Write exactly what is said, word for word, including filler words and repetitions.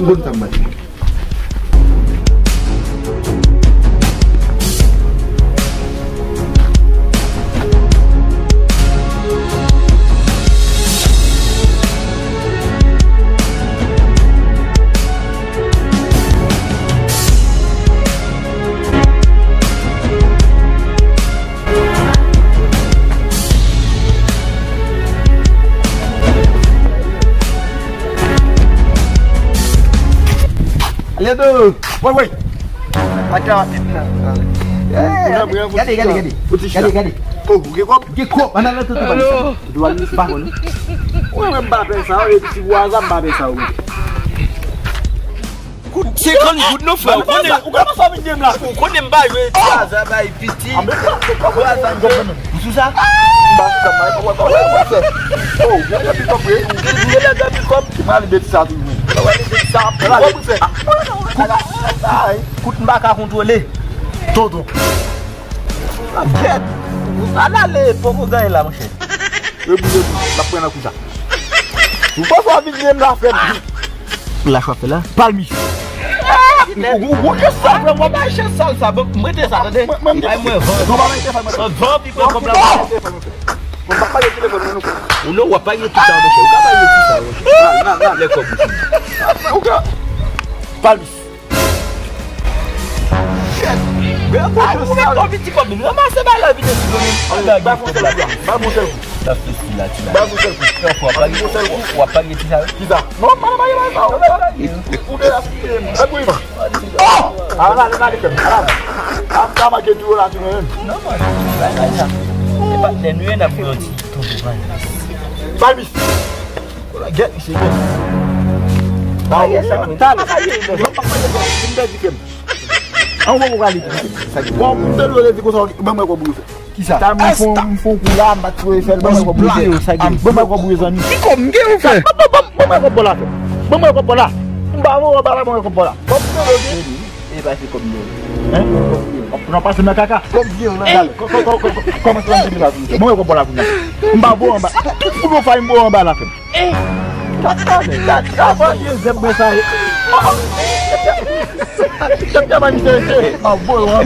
M konn sa m mande. Ledo! Woy, woy! Ata rapid nan. Gade, gade, gade. Gade, gade. Oh, ou gen kòb? Gen kòb, ann al nan toutou. Alo. Ou pa konn. Mwen, mwen, m pa fè sa, e ti vwaza, m pa fè sa, wi. Kout senkant goud non, frè. Ou konnen, ou konnen sa vin gen m la. Ou konnen m pa jwe ti aza bay piti. Vwaza m jwe. Ou sou sa? M pa sou sa, m pa sou sa. Oh, gen lè pikòp, wi. Gen lè gen pikòp. M ale de ti sa tou, wi. Kout m pa ka kontwole. Tonton. Gèt. Ann ale, poko ganye la, monchè. Rebou, rebou. N ap pran nan kou sa. Ou pa fò vin gen m la, frè m. Lach w ap fè la? Palmis. Ou, ou, ou, ke sa, frè m? W ap bay chans sal sa. Bon, m rete sa, tande? Ay, mwen, van. Van, van, pi pran kòb la. Bon, pa pale telefòn, non. Ou non, w ap pale tout sa, monchè. Ou ka pale tout sa, monchè. Lè kòb ou fini. Ou ka. Palmis. Ay, ou gen kòb, ti kòb, ranmase bay la vide ti kòb. Ba bon sèl kou. Ba bon sèl kou. Sa fè si la, ti la. Ba bon sèl kou. Fè w pa gen sèl kou. W ap pa gen ti sa. Ki sa? Non, pa nan bagay sa. Ou de la. Ebouyi man. Oh! Ala, ala, ala, ala. Ap ka make tou la ti men. Non, man. Bay, bay sa. Se patnè nou ye, n ap fè yon ti tonbo. Palmis. Gèt, misye, gèt. Ah, wi, sa, wi. Talè. Vin pèdi kè m. An, ou poko prale di. Bon, pou m te dwe di konsa, ban mwen kòb ou fè. Kisa? Talè, m fon, m fon kou la, m pa t sou fè l, ban mwen kòb ou fè. Ban mwen kòb ou fè, zanmi. Ki kòb m gen ou fè? Ban, ban, ban, ban mwen kòb la fè. Ban mwen kòb la. M pa voye w anba la, ban mwen kòb la. Bon, pou m te dwe di. E pa se kòb m gen. Hein? Nan pase nan kaka. Kòb m gen, nan gale. Kòman se la m te la? Ban mwen kòb la pou mwen. M pa voye w anba. Tout fout ou fè, m voye w anba la fè. Eh, gad, gad, gad, gad, gad, gad, zèb mwen sa ye. Zèb mwen sa ye. Ah, bon, ouais.